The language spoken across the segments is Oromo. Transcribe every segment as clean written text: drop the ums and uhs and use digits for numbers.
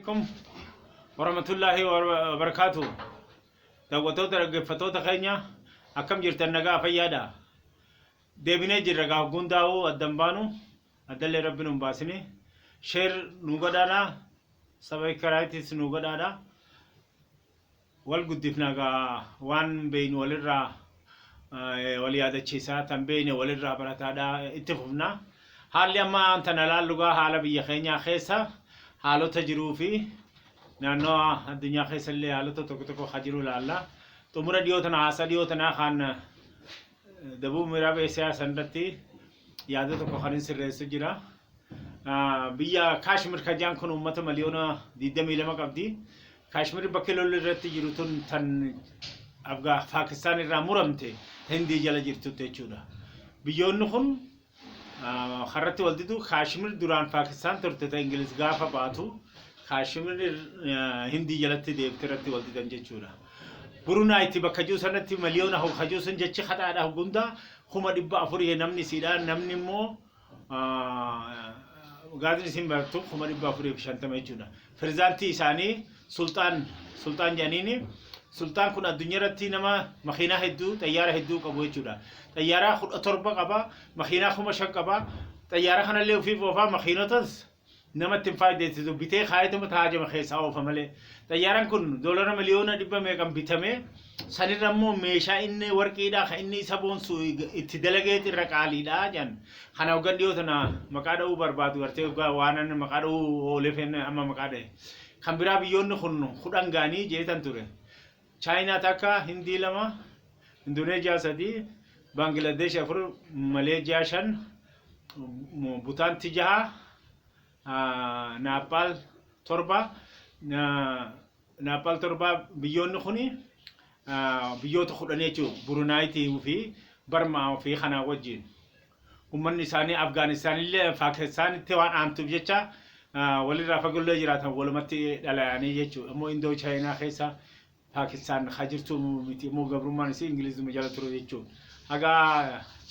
Alaikum warahmatullaahi wabarakaatu. Daawwattoota dhaggeeffattoota keenya akkam jirtan nagaa fayyaadha. Deebinee jirra gaa hogguun daa'uu addan baanu addallee rabbi nu hin baasini. Sheer nu godhaadha. Sabaikiraayitis nu godhaadha. Wal guddifna gaa waan beeynu walirraa wal yaadachiisaa tan beeyne walirraa barataadha itti fufna. Haalli amma tana laallu gaa haala biyya keenyaa keessa haalota jiruu fi naannoo addunyaa keessa illee haalota tokko tokko ka jiru laalla. Xumura dhiyoo tana haasaa dhiyoo tanaa kan Dabuu Miraab Eesiyaa sanirratti yaada tokko kan hin sirreessu jira. Biyya Kaashmir ka jaan kun uummata miliyoona 22 qabdi. Kaashmir bakki lolli irratti jiru tun tan Afgaa Paakistaan irraa muramte Hindii jala jirtutti jechuudha. Biyyoonni kun karratti wal didu Kaashmir duraan Paakistaan turte ta Ingiliz gaafa baatu Kaashmir Hindii jalatti deebite irratti wal didan jechuudha. Burunaayitti bakka jiru sanatti miliyoona ka jiru sun jechi kadhaadha hunda 400,000 namni isiidha namni immoo gaazni isin bartu 450,000 jechuudha. Pirezidaantii isaanii Sulxaan Sulxaan jedhaniini Sulxaan kun addunyaa irratti nama makiinaa hedduu xayyaara hedduu qabu jechuudha. Xayyaara 17 qaba, makiinaa 5,000 qaba. Xayyaara kanallee ofiif oofaa makiinotas Nama itti hin faayidessisu bitee kaayetuma taajama keessaa oofa malee. Xayyaaraan kun doolara miliyoona dhibba meeqan bitamee sanirra immoo meeshaa inni warqiidhaa kan inni isa boonsu itti dalageet irra qaaliidha jedhan. Kana hoggan dhiyoo tana maqaa dha'uu barbaadu gartee hoggaa waan inni maqaa dha'uu ooleef inni amma maqaa dha'e. Kan biraa biyyoonni kun 10 ga'anii jeetan ture. Chaayinaa takka, Hindii 2, Indoneeziyaa 3, Baangiladeesh 4, Maleeziyaa 5, Butaanti 6, Naappaal 7, Naappaal 7 biyyoonni kun biyyoota kudhanii jechuudha. Burunaayitii fi Barmaa fi kanaa wajjin. Uummanni isaanii Afgaanistaan illee Paakistaanitti waan aantuuf jecha walirraa fagollee jiraatan walumatti dhalayanii jechuudha. Ammoo Indoo Chaayinaa keessa Paakistaan ka jirtu miti immoo gabrummaan isii Ingilizuma jala ture jechuudha. Haga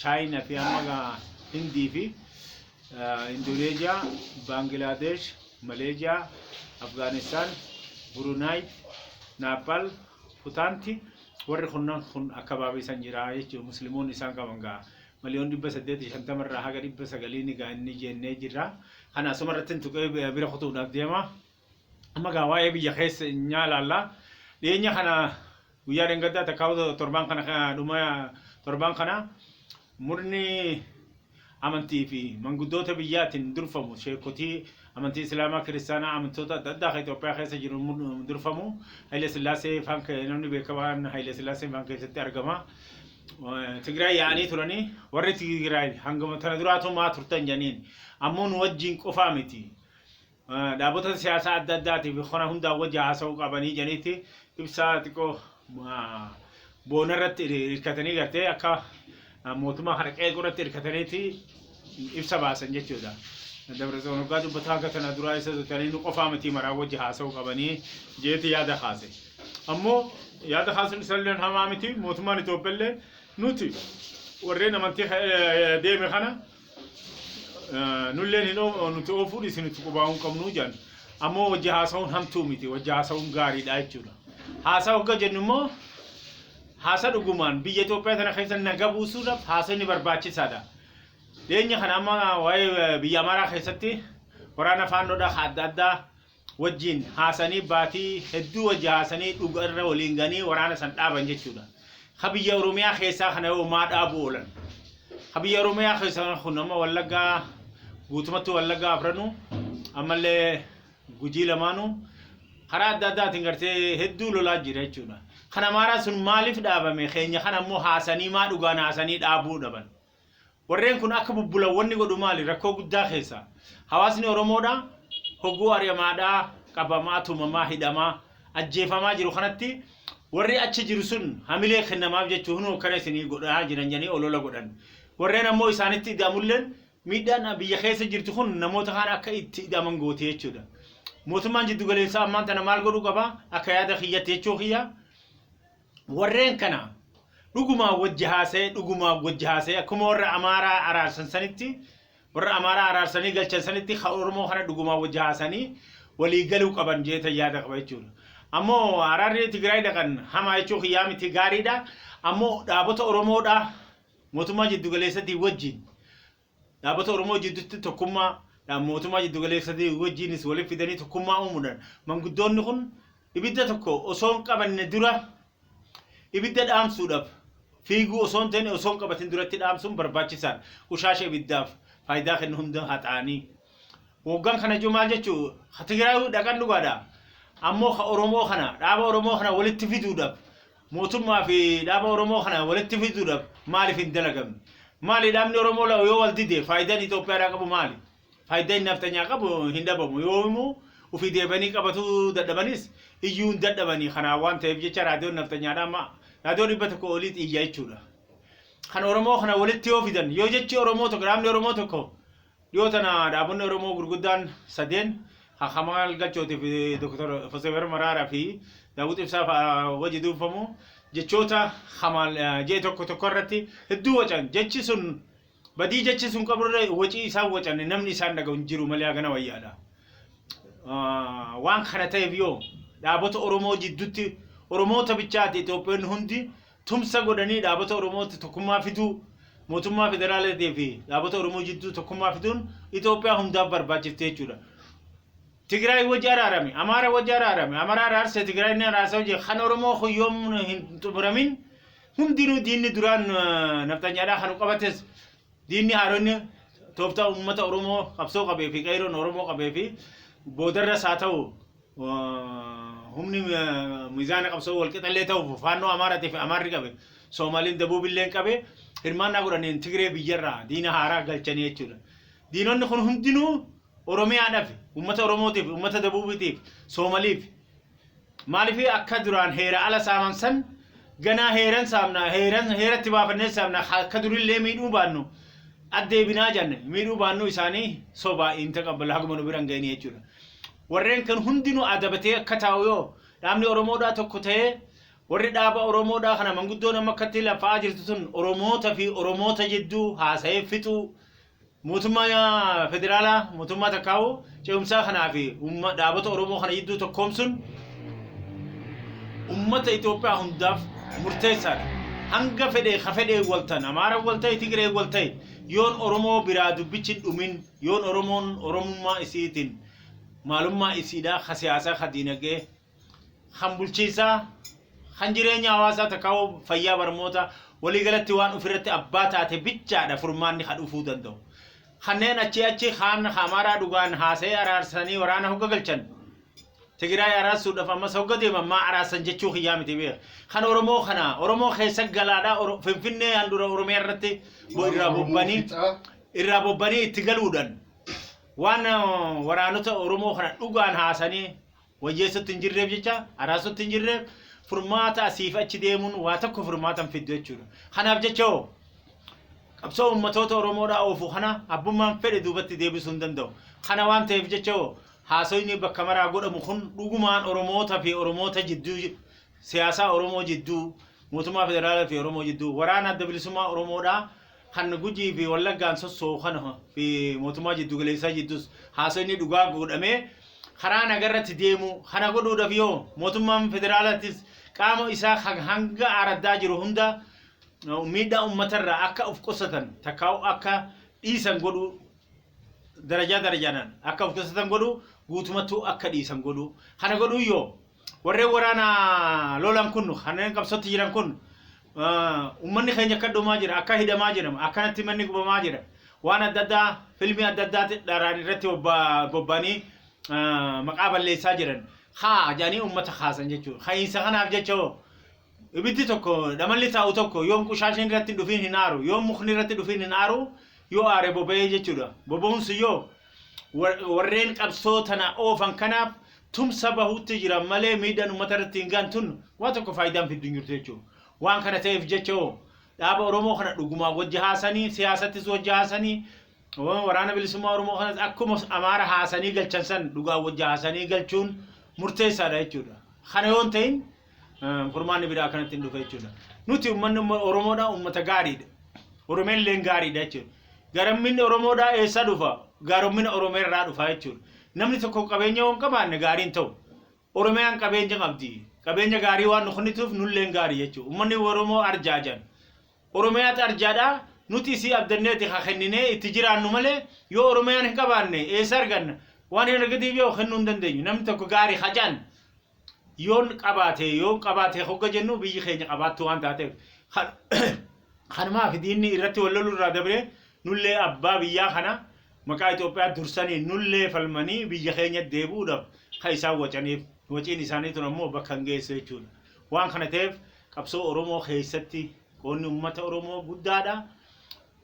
Chaayinaa fi amma Hindii fi Indoneeziyaa, Baangilaadesh, Maleeziyaa, Afgaanistaan, Burunaay, Naappaal, Putaanti warri kunnan kun akkabaabii san jira jechuudha. Musliimoonni isaan qaban ga'a. Miliyoon 850 irraa haga 900 ni ga'a inni jennee jirra. Kana asuma irratti tuqee bira kutuudhaaf deema. Amma gaa waa'ee biyya keessa nyaa ilaalla. Dhiyeenya kana guyyaa dheengaddaa takkaa torbaan kana dhuma torbaan kana murni amantii fi manguddoota biyyaatiin durfamu sheekotii amantii Islaamaa Kiristaanaa amantoota adda addaa kan Itoophiyaa keessa jiru durfamu Haile Sillaasee faan namni beekamaan Haile Sillaasee faan keessatti argama. Tigraay yaa'anii turanii warri Tigraay hangama tana duraatu maa turtan jedhaniin ammoo nu wajjin qofaa miti. Dhaabota siyaasaa adda addaatii fi kana hundaa wajji haasa'uu qabanii jedhaniitti ibsaa xiqqoo boona irratti hirkatanii gartee akka mootummaa kana qeequu irratti hirkataniiti ibsa baasan jechuudha. Dabratsiyoon hoggaa dubbataa akka tana duraa isa tutanii nu qofaa miti maraa wajji haasa'uu qabanii jeeti yaada kaase. Ammoo yaada kaasuun isallee hamaa miti mootummaan Itoophiyaallee nuti warreen amantii deeme kana nulleen hin nuti oofuu dhiisi nuti qubaa'uu hin qabnu jedhan. Ammoo wajji haasa'uun hamtuu miti wajji haasa'uun gaariidha jechuudha. Haasaa hogga jennu immoo haasa dhugumaan biyya Itoophiyaa tana keessa naga buusuudhaaf haasawni barbaachisaadha. Dhiyeenya kana amma waa'ee biyya Amaaraa keessatti waraana faannoodhaa adda addaa wajjin haasanii baatii hedduu wajji haasanii dhuga irra waliin ganii waraana san dhaaban jechuudha. Ka biyya Oromiyaa keessaa kana yoo maa dhaabu oolan. Ka biyya Oromiyaa keessaa kun amma Wallaggaa guutumatti Wallaggaa afranuu ammallee Gujii lamaanuu karaa adda addaatiin gartee hedduu lolaa jira jechuudha. Kan Amaaraa sun maaliif dhaabame keenya kana immoo haasanii maa dhugaan haasanii dhaabuu dhaban. Warreen kun akka bubbulan wanni godhu maali? Rakkoo guddaa keessa. Hawaasni Oromoodhaa hogguu ari'amaadhaa, qabamaa, tumamaa, hidhamaa, ajjeefamaa jiru kanatti warri achi jiru sun hamilee kennamaaf jechuu hunoo akkana isinii godhaa jiran jedhanii olola godhan. Warreen ammoo isaanitti ida'amulleen miidhaan biyya keessa jirtu kun namoota kaan akka itti ida'aman goote jechuudha. Mootummaan jiddu galeessaa ammaan tana maal godhuu qaba? Akka yaada kiyyatti jechuu kiyya. Warreen kana dhugumaan wajji haasa'ee dhugumaan wajji haasa'ee akkuma warra Amaaraa araarsan sanitti warra Amaaraa araarsanii galchan sanitti kan Oromoo kana dhugumaan wajji haasanii Walii galuu qaban jeetan yaada qaba jechuudha. Ammoo araarri Tigraay dhaqan hamaa jechuu kiyyaa miti, gaariidha. Ammoo dhaabota Oromoodha mootummaa jiddugaleessatii wajjin, dhaabota Oromoo jidduutti tokkummaa, mootummaa jiddugaleessatii wajjinis walitti fidanii tokkummaa uumuudhaan, manguddoonni kun ibidda tokko osoo hin qabanne dura ibidda dhaamsuudhaaf fiiguu osoo hin ta'in, osoo hin qabatin duratti dhaamsuun barbaachisaadha. Qushaasha ibiddaaf faayidaa kennu hunda haxaanii. Waggaan kana jechuun maal jechuu? Tigraay dhaqan dhugaadha. Ammoo ka Oromoo kana, dhaaba Oromoo kana walitti fiduudhaaf, mootummaa fi dhaaba Oromoo kana walitti fiduudhaaf maaliif hin dalagamne? Maali, dhaabni Oromoo yoo wal dide faayidaan Itoophiyaadhaa qabu maali? Faayidaan naftanyaa qabu hin dhabamu. Yoo immoo ofii deebanii qabatuu dadhabanis iyyuu hin dadhabanii. Kanaa waan ta'eef jecha raadiyoon naftanyaadhaa amma raadiyoo 100 oliiti iyya jechuudha. Kan Oromoo kana walitti yoo fidan, yoo jechi Oromoo tokko, dhaabni Oromoo tokko, dhiyoo tana dhaabonni Oromoo gurguddaan sadeen, Kamaal Galchootii fi Dr. Fosefer Maraaraa fi Daawud Ibsaa fa'aa wajji duufamu, jechoota Kamaal jee tokko tokko irratti hedduu wacan. Jechi sun badii jechi sun qaburra wacii isaan wacan namni isaan dhaga'u hin jiru malee hagana wayyaadha. Waan kana ta'eef, yoo dhaabota Oromoo jidduutti, Oromoota bichaati, Itoophiyaan hundi tumsa godhanii dhaabota Oromootti tokkummaa fiduu, mootummaa federaalaatii fi dhaabota Oromoo jidduu tokkummaa fiduun Itoophiyaa hundaaf barbaachifte jechuudha. Tigraay wajji araarame, Amaara wajji araarame, Amaara araarsee Tigraay ni araarsa wajji, kan Oromoo kun yoom hin xumuramin, hundinuu diinni duraan naftanyaadhaa kan qabates, diinni haaronni tooftaa uummata Oromoo qabsoo qabee fi qeeroon Oromoo qabee fi boodarras haa ta'u, humni mizaana qabsoo walqixallee ta'uuf faannoo Amaaraatii fi Amaarri qabe, Soomaaliin Dabuubilleen qabe, hirmaannaa godhaniin Tigree biyyarraa diina haaraa galchanii jechuudha. Diinonni kun hundinuu Oromiyaadhaaf, uummata Oromootiif, uummata Dabuubiitiif, Soomaliif maaliif akka duraan heera ala saaman san ganaa heeran saamna, heeran heeratti baafannee saamna, akka durillee miidhuu baannu addeebinaa janne miidhuu baannu isaanii sobaa hin taqabbalu, haguma nu biran ga'anii jechuudha. Warreen kan hundinuu adabatee akka taa'u, yoo dhaabni Oromoodhaa tokko ta'ee, warri dhaaba Oromoodhaa kana manguddoon amma akkatti lafa'aa jirtu tun Oromoota fi Oromoota jidduu haasa'ee fixuu, mootummaa federaalaa, mootummaa takkaa'u ce'umsaa kanaa fi dhaabota Oromoo kana jidduu tokkoomsuun ummata Itoophiyaa hundaaf murteessaadha. Hanga fedhe ka fedhe waltan, Amaara wal ta'e, Tigree wal ta'e, yoon Oromoo biraa dubbichi hin dhumin, yoon Oromoon Oromummaa isiitiin maalummaa isiidhaa ka siyaasaa, ka diinagdee, kan bulchiinsaa, kan jireenya hawaasaa takkaa'u fayyaa, barmoota, waliigalatti waan ofirratti abbaa taate bichaadha furmaanni ka dhufuu danda'u. Kanneen achi achi kaan Amaaraa dhugaan haasa'ee araarsanii waraana hogga galchan, Tigraay araarsuudhaaf ammas hogga deeman maa araarsan jechuu kiyyaa miti, beeka. Kan Oromoo kana Oromoo keessa galaadhaa Finfinnee handhuura Oromiyaa irratti irraa bobbanii itti galuudhaan waan waraanota Oromoo kana dhugaan haasanii wayyeessutti hin jirreef jecha, araarsutti hin jirreef, furmaata asiif achi deemuun waa tokko furmaata hin fiddu jechuudha. Kanaaf jecha hoo qabsoo uummatoota Oromoodhaa oofu kana abbummaan fedhe duubatti deebisuu hin danda'u. Kana waan ta'eef jecha hoo haasoyni bakka maraa godhamu kun dhugumaan Oromoota fi Oromoota jidduu, siyaasaa Oromoo jidduu, mootummaa federaalaa fi Oromoo jidduu, waraana adda bilisummaa Oromoodhaa kan Gujii fi Wallaggaan sossoo'u kana fi mootummaa jiddu galeessaa jidduus haasoyni dhugaa godhamee karaa nagarratti deemu kana godhuudhaaf, yoo mootummaan federaalaattis qaama isaa kan hanga araddaa jiru hunda miidhaa uummatarraa akka of qusatan takkaa'u akka dhiisan godhuu, darajaa darajaadhaan akka of qusatan godhuu, guutumattuu akka dhiisan godhuu, kana godhuu, yoo warreen waraana lolan kun, kanneen qabsootti jiran kun, uummanni keenya akka dhumaa jira, akka hidhamaa jira, akkanatti manni gubamaa jira, waan adda addaa filmii adda addaatti dharaan irratti bobba'anii maqaa balleessaa jiran haa jedhanii uummata kaasan jechuudha. Ka'iinsa kanaaf jecha hoo ibiddi tokko, dhamalli taa'u tokko yoom qushaashin irratti hin dhufiin hin aaru, yoom mukni irratti dhufiin hin aaru, yoo aare boba'ee jechuudha. Boba'uun sun yoo warreen qabsoo tana oofan kanaaf tumsa bahuutti jiran malee miidhaan uummata irratti hin gaan tun waa tokko faayidaan fiddu hin jirtu jechuudha. Waan kana ta'eef jecha hoo dhaaba Oromoo kana dhugumaan wajji haasanii, siyaasattis wajji haasanii, waraana bilisummaa Oromoo kanas akkuma Amaara haasanii galchan san dhugaan wajji haasanii galchuun murteessaadha jechuudha. Kana yoo hin ta'in furmaanni biraa akkanatti hin dhufe jechuudha. Nuti uummanni Oromoodhaa uummata gaariidha. Oromiyaan gaariidha jechuudha. Gaaromminni Oromoodhaa eessa dhufa? Gaarommina Oromiyaa irraa dhufa jechuudha. Namni tokko qabeenya yoo hin qabaanne gaarii hin ta'u. Oromiyaan qabeenya qabdi. Qabeenya gaarii waan nu kennituuf nulleen gaarii jechuudha. Uummanni Oromoo arjaa jedhan. Oromiyaatu arjaadha. Nuti isii abdanneeti haa kenninee itti jiraannu malee yoo Oromiyaan hin qabaanne eessa arganna? Waan hin argatiif yoo kennuu hin dandeenyu. Namni tokko gaarii hajaan yoon qabaate yoon qabaate hogga jennu biyyi keenya qabaattuu waan taateef. Kanumaaf diinni irratti wal loluu irraa dabree nullee abbaa biyyaa kana maqaa Itoophiyaa dursanii nullee falmanii biyya keenya deebi'uudhaaf kan isaan wacaniif waciin isaanii tun ammoo bakka hin geessu jechuudha. Waan kana ta'eef qabsoo Oromoo keessatti qoonni uummata Oromoo guddaadha.